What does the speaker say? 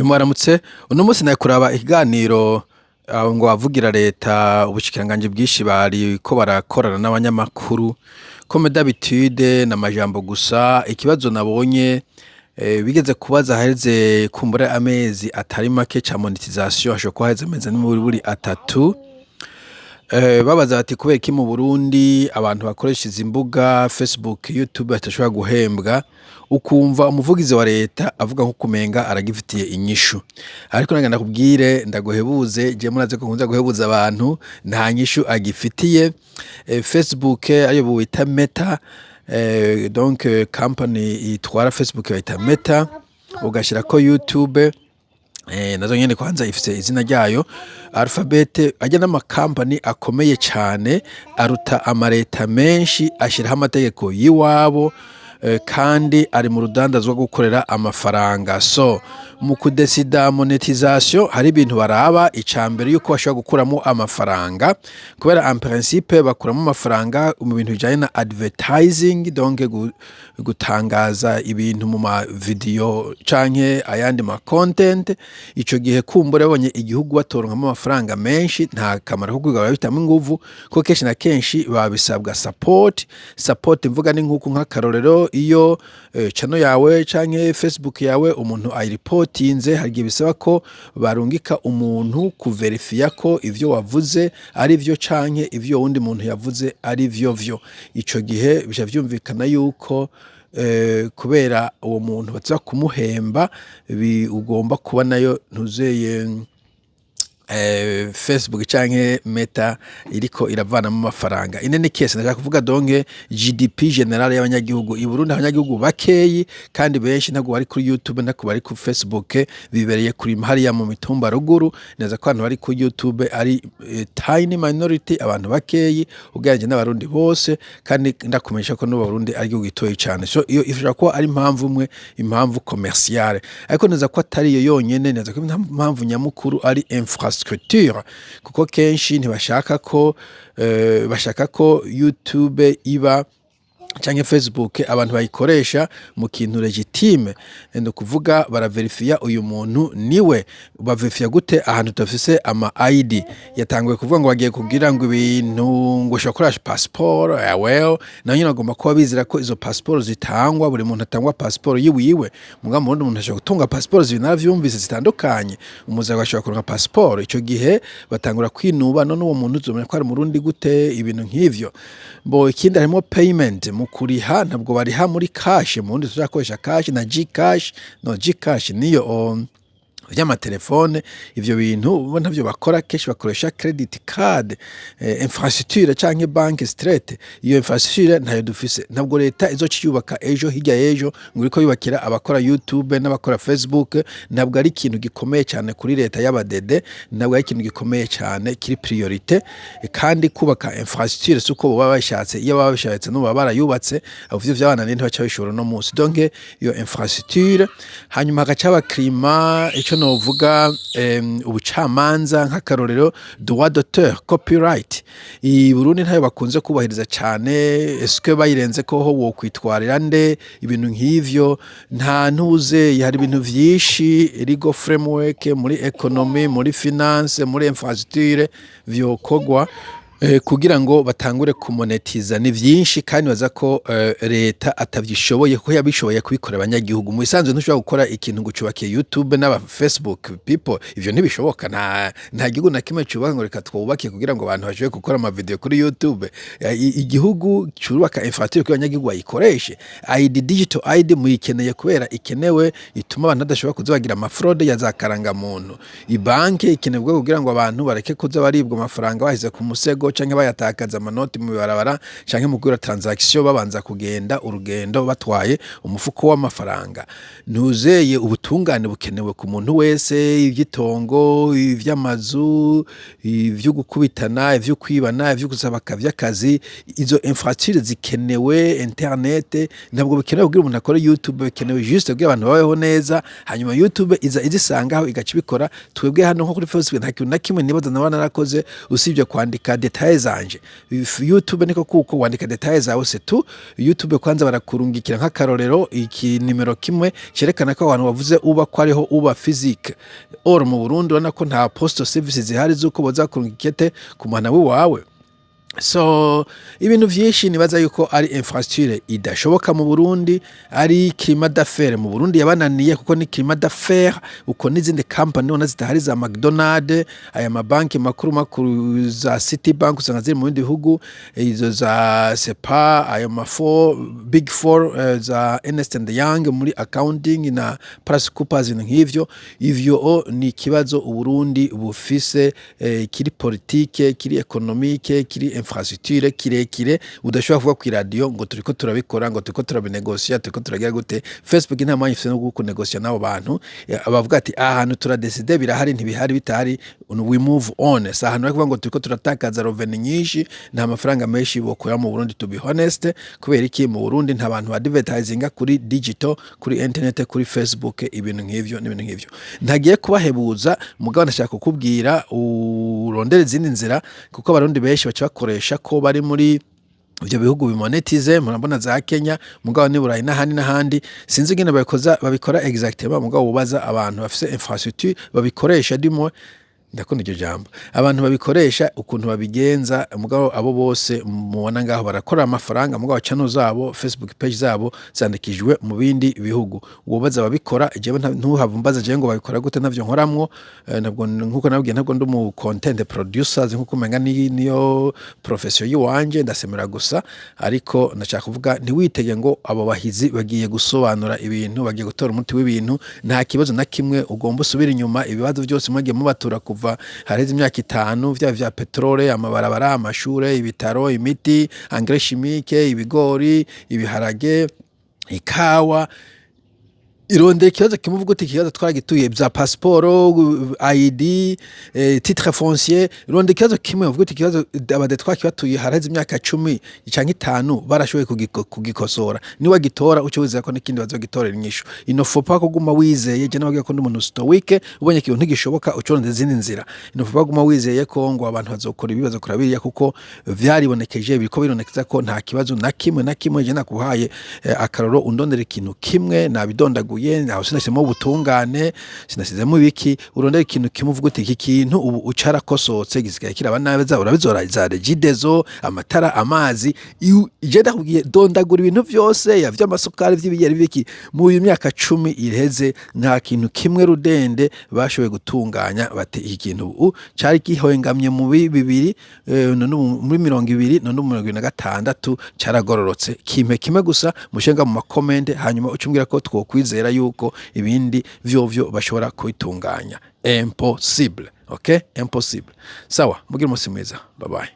Mwaramutse. Uno munsi nari kuraba ikiganiro ngo abavugira leta, ubushikiranganji bwinshi bariko barakorana n'abanyamakuru. Comme d'habitude n'amajambo gusa. Ikibazo nabonye bigeze kubaza haheze kumbura amezi atari make ca monetisation, hashobora kuba haheze amezi n'imiburiburi 3. Babaza bati: "Kubera iki mu Burundi abantu bakoresha izi mbuga, Facebook, YouTube, badashobora guhembwa?" Ukumva umuvugizi wa leta avuga nko kumenga aragifitiye inyishu, ariko nagira ndakubwire, ndaguhebuze, je murazi ko nkunze guhebuza abantu, nta nyishu agifitiye. Facebook ariyo bita Meta, donc company itwara Facebook bayita Meta, ugashirako YouTube nazo nyene kwanza ifise izina ryayo, Alphabet, arya n'amakampani akomeye cane aruta amareta menshi, ashiraho amategeko y'iwabo, kandi ari mu rudandazwa rwo gukorera amafaranga. So mu kudesida monetisation hari ibintu baraba. Ica mbere yuko bashobora gukuramo amafaranga, kubera en principe bakuramo amafaranga mu bintu bijanye na advertising, donc gutangaza ibintu mu ma video canke ayandi ma content. Ico gihe kumbura babonye igihugu batoronkamwo amafaranga menshi, nta kamaro ko kwiga babitamwo inguvu, kuko kenshi na kenshi babisabwa support. Support mvuga ni nkuku, nk'akarorero, iyo channel yawe canke Facebook yawe umuntu ayiripotinze, hari igihe bisaba ko barungika umuntu kuverifiya ko ivyo wavuze ari vyo canke ivyo uwundi muntu yavuze ari vyo vyo. Ico gihe bica vyumvikana yuko kubera uwo muntu baza kumuhemba, ugomba kuba nayo ntuzeye Facebook canke Meta iriko iravanamo amafaranga. In any case, ndashaka kuvuga donc GDP général y'abanyagihugu i Burundi, abanyagihugu bakeyi kandi benshi ntabwo bari kuri YouTube, ntabwo bari kuri Facebook, bibereye kuri hariya mu mitumba ruguru. Neza ko abantu bari kuri YouTube ari tiny minority, abantu bakeyi ugereranyije n'Abarundi bose, kandi ndakumenyesha ko n'ubu Abarundi ari igihugu gitoyi cane. So iyo ishobora kuba ari impamvu imwe, impamvu commerciale, ariko neza ko atari iyo yonyene. Neza ko impamvu nyamukuru ari infrastructure, kuko kenshi ntibashaka ko bashaka ko YouTube iba canke Facebook abantu bayikoresha mu kintu légitime, ni ukuvuga baraverifiya uyu muntu niwe. Baverifiya gute ahantu tudafise ama ID? Yatanguye kuvuga ngo bagiye kugira ngo ibintu ngo ushobora gukoresha passport. Well, naho nyene bagomba kuba bizera ko izo passport zitangwa, buri muntu atangwa passport yiwiwe. Muga mu Burundi umuntu ashobora gutunga passport zibiri, naravyumvise, zitandukanye. Umuzungu ashobora kuronka passport, ico gihe batangura kwinuba: "None uwo muntu uzomenya ko ari Umurundi gute?" Ibintu nk'ivyo. Bo ikindi harimo payment, mu kuriha ntabwo bariha muri cash. Mu Burundi tuzakoresha cash na Gcash, no Gcash niyo vy'amatelefone, ivyo bintu bo ntavyo bakora. Kenshi bakoresha credit card, infrastructure canke bank straight. Iyo infrastructure ntayo dufise. Ntabwo leta izoca yubaka ejo hirya y'ejo ngo iriko yubakira abakora YouTube n'abakora Facebook. Ntabwo ari ikintu gikomeye cyane kuri leta y'abadede, ntabwo ari ikintu gikomeye cyane kiri priorité. Kandi kubaka infrastructure si uko boba bashatse, iyo baba bashatse n'ubu baba barayubatse. Ivyo vyabananiye ntibaca babishobora no munsi. Donc iyo infrastructure, hanyuma hagaca haba climat, ico novuga ubucamanza, nk'akarorero droit d'auteur, copyright, i Burundi ntayo bakunze kubahiriza cane. Est-ce bayirenze ko ho wokwitwarira nde? Ibintu nk'ivyo nta ntuze. Hari ibintu vyinshi, legal framework muri economy, muri finance, muri infrastructure, vyokorwa kugira ngo batangure kumonetiza. Ni vyinshi kandi baza ko leta atavyishoboye, kuko yabishoboye kubikora abanyagihugu. Mu bisanzwe ntushobora gukora ikintu ngo ucubake YouTube n'aba Facebook people, ivyo ntibishoboka. Nta gihugu na kimwe cubaka ngo reka twubake kugira ngo abantu bashobore gukora ama video kuri YouTube. Igihugu cubaka infrastructure kugira abanyagihugu bayikoreshe. ID, digital ID muyikeneye kubera ikenewe, ituma abantu badashobora kuza bagira ama fraude ya za karangamuntu. Ibanke ikenerwa kugira ngo abantu bareke kuza baribwa amafaranga bahise ku musego canke bayatakaza amanoti mu ibarabara, canke mu gukora transaction babanza kugenda urugendo batwaye umufuko w'amafaranga. Ntuzeye ubutungane bukenewe ku muntu wese, ivy'itongo, ivy'amazu, ivyo gukubitana, ivyo kwibana, ivyo gusaba vy'akazi. Izo infrastructure zikenewe. Internet ntabwo bikenewe kugira umuntu akore YouTube, bikenewe juste kugira abantu babeho neza, hanyuma YouTube iza izisangaho igaca ibikora. Twebwe hano nko kuri Facebook nta kintu na kimwe nibaza naba narakoze usibye kwandika détail. Détails zanje, YouTube niko kuko wandika détails zawe, c'est tout. YouTube kwanza barakurungikira nk'akarorero iki nimero kimwe cerekana ko abantu bavuze uba ko ariho uba physique. Or mu Burundi urabona ko nta postal services zihari z'uko boza kurungika ikete ku muhana wiwawe. So ibintu vyinshi nibaza yuko ari infrastructure idashoboka mu Burundi, ari climat d'affaires mu Burundi yabananiye, kuko ni climat d'affaires uko n'izindi company ubona zitahari, za McDonald, aya mabanki makuru makuru, za Citibank usanga ziri mu bindi bihugu, izo za sepa, ayo ma four big four, za Ernst and Young muri accounting na PricewaterhouseCoopers, ibintu nk'ivyo. Ivyo o ni ikibazo Uburundi bufise, kiri politique, kiri économique, kiri infrastructure, kirekire udashobora kuvuga ku iradiyo ngo turiko turabikora, ngo turiko turabinegosiya, turiko turagira gute. Facebook nta mwanya ifise no kunegosiya n'abo bantu. Bavuga ati aha hantu turadeside, birahari, ntibihari, bitahari we move on. Si ahantu bari kuvuga ngo turiko turatakaza revenu nyinshi. Nta mafaranga menshi bokora mu Burundi, to be honest. Kubera iki? Mu Burundi nta bantu advertisinga kuri digital, kuri internet, kuri Facebook, ibintu nk'ivyo n'ibintu nk'ivyo. Ntagiye kubahebuza, mugabo ndashaka kukubwira urondere izindi nzira, kuko Abarundi benshi baca bakoresha ko bari muri ivyo bihugu bimonetize. Murabona za Kenya, mugabo ni Burayi n'ahandi n'ahandi, sinzi ingene babikoza, babikora exactement. Mugabo ubaza abantu bafise infrastructure babikoresha, ndimo ndakunda iryo jambo, abantu babikoresha ukuntu babigenza. Mugabo abo bose mubona ngaho barakora amafaranga, mugabo channel zabo, Facebook page zabo zandikijwe mu bindi bihugu. Wobaza ababikora. Jewe ntuhave umbaza jewe ngo babikora gute, ntavyo nkoramwo. Ntabwo, nkuko nabwiye, ntabwo ndi umu content producers, nkuko umenga ni niyo profession yiwanje, ndasemera gusa. Ariko ndashaka kuvuga, ntiwitege ngo abo bahizi bagiye gusobanura ibintu, bagiye gutora umuti w'ibintu. Nta kibazo na kimwe ugomba usubira inyuma. Ibibazo byose mwagiye mubatura kuva hareze imyaka 5, vyaba vya petrole, amabarabara, amashure, ibitaro, imiti, engrais chimique, ibigori, ibiharage, ikawa, irondera ikibazo kimwe uvuga uti ikibazo twaragituye, bya pasiporo, ID, titre foncier. Irondera ikibazo kimwe uvuga uti ikibazo abade twakibatuye haraheze imyaka 10 canke 5, barashoboye kugikosora. Niwagitora uce wizera ko n'ikindi bazogitorera inyishu. Il ne faut pas kuguma wizeye. Je nababwiye ko ndi umuntu stoïque. Ubonye ikintu ntigishoboka, uca izindi nzira. Il ne faut pas kuguma wizeye ko ngo abantu bazokora ibi, bazokora biriya, kuko vyaribonekeje, biriko biribonekeza ko nta kibazo na kimwe na kimwe. Je nakuhaye akaroro, undondera ikintu kimwe, nabidondaguye, naho sinashyizemo ubutungane, sinashyizemo ibiki. Urondera ikintu kimwe uvuga uti iki kintu ubu ucarakosotse, gisigaye kiraba neza. Urabizora za Regideso, amatara, amazi. Je ndakubwiye, dondagura ibintu vyose, ya vy'amasukari, vy'ibiyeri, biki. Mu myaka 10 iheze nta kintu kimwe rudende bashoboye gutunganya bati iki kintu ubu cari gihengamye mu bibiri, none ubu muri 20, none ubu 2026 caragororotse. Kimpe kimwe gusa mushenga mu ma comments, hanyuma ucumbwira ko twokwizera yuko ibindi vyovyo bashobora kubitunganya. Impossible, okay, impossible. Sawa, mugire umunsi mwiza, bye bye.